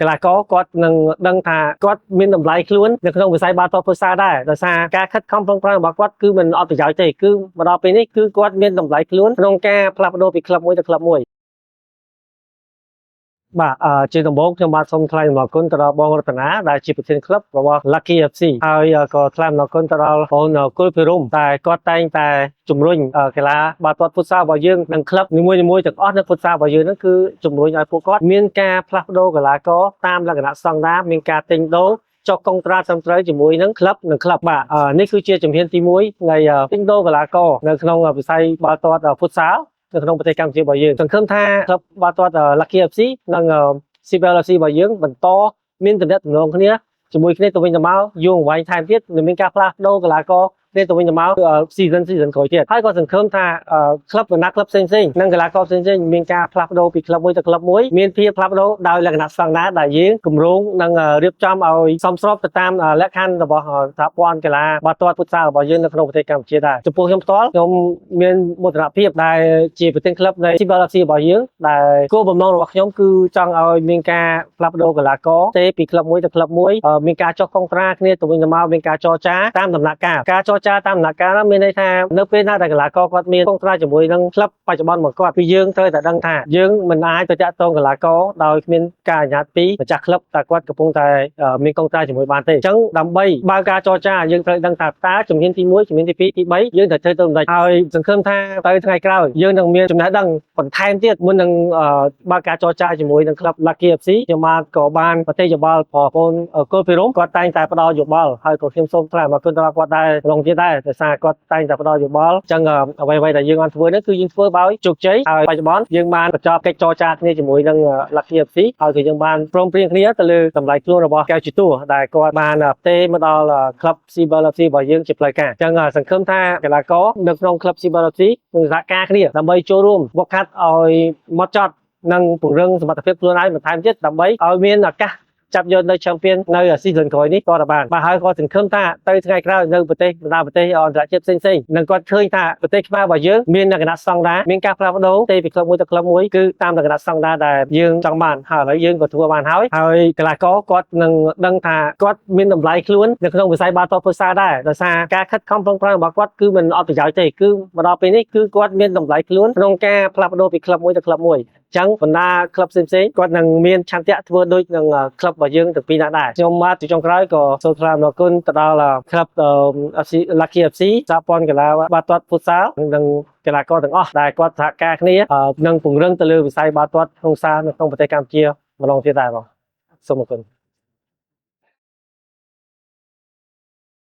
កីឡាករគាត់នឹងដឹងថាគាត់មានតម្លៃខ្លួននៅក្នុងវិស័យបាល់ទាត់ហ្វុតសាល់ដែរដោយសារការខិតខំប្រឹងប្រែងរបស់គាត់គឺមិនអត់ប្រយោជន៍ទេគឺមកដល់ពេលនេះគឺគាត់មានតម្លៃខ្លួនក្នុងការផ្លាស់ប្ដូរពីក្លឹបមួយទៅក្លឹបមួយបាទអឺជាដំបូងខ្ញុំបាទសូមថ្លែងអំណរគុណទៅដល់បងរតនាដែលជាប្រធានក្លឹបរបស់ Lucky FC ហើយក៏ថ្លែងអំណរគុណទៅដល់បងគុលភិរមតែគាត់តែងតែជំរុញកីឡាបាល់ទាត់ហ្វុតសាល់របស់យើងនិងក្លឹបនីមួយៗទាំងអស់នៅហ្វុតសាល់របស់យើងហ្នឹងគឺជំរុញឲ្យពួកគាត់មានការផ្លាស់ប្ដូរកីឡាករតាមលក្ខណៈស្តង់ដារមានការទិញដូរចុះកុងត្រាត្រឹមត្រូវជាមួយនឹងក្លឹបនិងក្លឹបបាទនេះគឺជាជំហានទី1នៃទិញដូរកីឡាករនៅក្នុងវិស័យបាល់ទាត់ហ្វុតសាល់នៅក្នុងប្រទេសកម្ពុជារបស់យើងសង្ឃឹមថាក្លឹបបាល់ទាត់ Lucky FC និង CBL FC របស់យើងបន្តមានទំនាក់ទំនងគ្នាជាមួយគ្នាទៅវិញទៅមកយូរអង្វែងថែមទៀតនឹងមានការផ្លាស់ប្ដូរកីឡាករគ្នាទៅវិញទៅមក season ក្រោយទៀតហើយក៏សង្ឃឹមថាក្លឹបបណ្ដាក្លឹបផ្សេងៗនិងកីឡាករផ្សេងៗមានការផ្លាស់ប្ដូរពីក្លឹបមួយទៅក្លឹបមួយមានភាពផ្លាស់ប្ដូរដោយលក្ខណៈស្តង់ដារដែលយើងគម្រោងនឹងរៀបចំឲ្យសមស្របទៅតាមលក្ខខណ្ឌរបស់សហព័ន្ធកីឡាបាល់ទាត់ហ្វុតសាល់របស់យើងនៅក្នុងប្រទេសកម្ពុជាដែរចំពោះខ្ញុំផ្ទាល់ខ្ញុំមានមោទនភាពដែលជាប្រធានក្លឹបនៃ CBL FC របស់យើងដែលគោលបំណងរបស់ខ្ញុំគឺចង់ឲ្យមានការផ្លាស់ប្ដូរកីឡាករទេពីក្លឹបមួយទៅក្លឹបមួយមានការចុះកុងត្រាគ្នាទៅវិញទៅមកមានការចរចាតាមដំណាក់កាលការចរចាតាមដំណាក់កាលនោះមានន័យថានៅពេលណាដែលកីឡាករគាត់មានកុងត្រាជាមួយនឹងក្លឹបបច្ចុប្បន្នរបស់គាត់គឺយើងត្រូវតែដឹងថាយើងមិនអាចទៅតាក់ទងកីឡាករដោយគ្មានការអនុញ្ញាតពីម្ចាស់ក្លឹបតែគាត់កំពុងតែមានកុងត្រាជាមួយបានទេអញ្ចឹងដើម្បីបើកការចរចាយើងត្រូវដឹងថាតើជំហានទី1ជំហានទី2ទី3យើងត្រូវធ្វើទៅមិនដេចហើយសង្ឃឹមថាទៅថ្ងៃក្រោយយើងនឹងមានចំណេះដឹងបន្ថែមទៀតមុននឹងបើកការចរចាជាមួយនឹងក្លឹប Lucky FC ខ្ញុំបាទក៏បានប្រតិយោបល់បងប្អូនគុលភិរមគាត់តែងតែផ្ដល់យោបល់ហើយក៏ខ្ញុំសូមថ្លែងអំណរគុណដល់គាត់ដែរម្ដងទៀតដែរដោយសារគាត់តែងតែផ្ដល់យោបល់អញ្ចឹងអ្វីៗដែលយើងបានធ្វើនេះគឺយើងធ្វើដោយជោគជ័យហើយបច្ចុប្បន្នយើងបានបញ្ចប់កិច្ចចរចាគ្នាជាមួយនឹង Lucky FC ហើយក៏យើងបានព្រមព្រៀងគ្នាទៅលើតម្លៃខ្លួនរបស់កែវជីតួដែលគាត់បានផ្ទេរមកដល់ក្លឹប CBL FC របស់យើងជាផ្លូវការអញ្ចឹងសង្ឃឹមថាកីឡាករនៅក្នុងក្លឹប CBL FC នឹងសហការគ្នាដើម្បីចូលរួមវឹកហាត់ឲ្យម៉ត់ចត់និងពង្រឹងសមត្ថភាពខ្លួនឯងបន្ថែមទៀតដើម្បីឲ្យមានឱកាសចាប់យកនៅ champion នៅ season ក្រោយនេះក៏បានបាទហើយក៏សង្ឃឹមថាទៅថ្ងៃក្រោយនៅប្រទេសបណ្ដាប្រទេសអន្តរជាតិផ្សេងៗនឹងគាត់ឃើញថាប្រទេសខ្មែររបស់យើងមានលក្ខណៈស្តង់ដារមានការផ្លាស់ប្ដូរទេពីក្លឹបមួយទៅក្លឹបមួយគឺតាមលក្ខណៈស្តង់ដារដែលយើងចង់បានហើយឥឡូវយើងក៏ធ្វើបានហើយហើយកីឡាករគាត់នឹងដឹងថាគាត់មានតម្លៃខ្លួននៅក្នុងវិស័យបាល់ទាត់ហ្វុតសាល់ដែរដោយសារការខិតខំប្រឹងប្រែងរបស់គាត់គឺមិនអត់ប្រយោជន៍ទេគឺមកដល់ពេលនេះគឺគាត់មានតម្លៃខ្លួនក្នុងការផ្លាស់ប្ដូរពីក្លឹបមួយទៅក្លឹបមួយចឹងបណ្ដាក្លឹបផ្សេងៗគាត់នឹងមានឆន្ទៈធ្វើដូចនឹងក្លឹបរបស់យើងទាំងពីរនាក់ដែរខ្ញុំបាទជាចុងក្រោយក៏សូមថ្លែងអំណរគុណទៅដល់ក្លឹប FC Lucky FC សហព័ន្ធកីឡាបាល់ទាត់ហ្វុតសាល់និងកីឡាករទាំងអស់ដែលគាត់សហការគ្នានិងពង្រឹងទៅលើវិស័យបាល់ទាត់ក្នុងសាលនៅក្នុងប្រទេសកម្ពុជាម្ដងទៀតដែរបងសូមអរគុណ។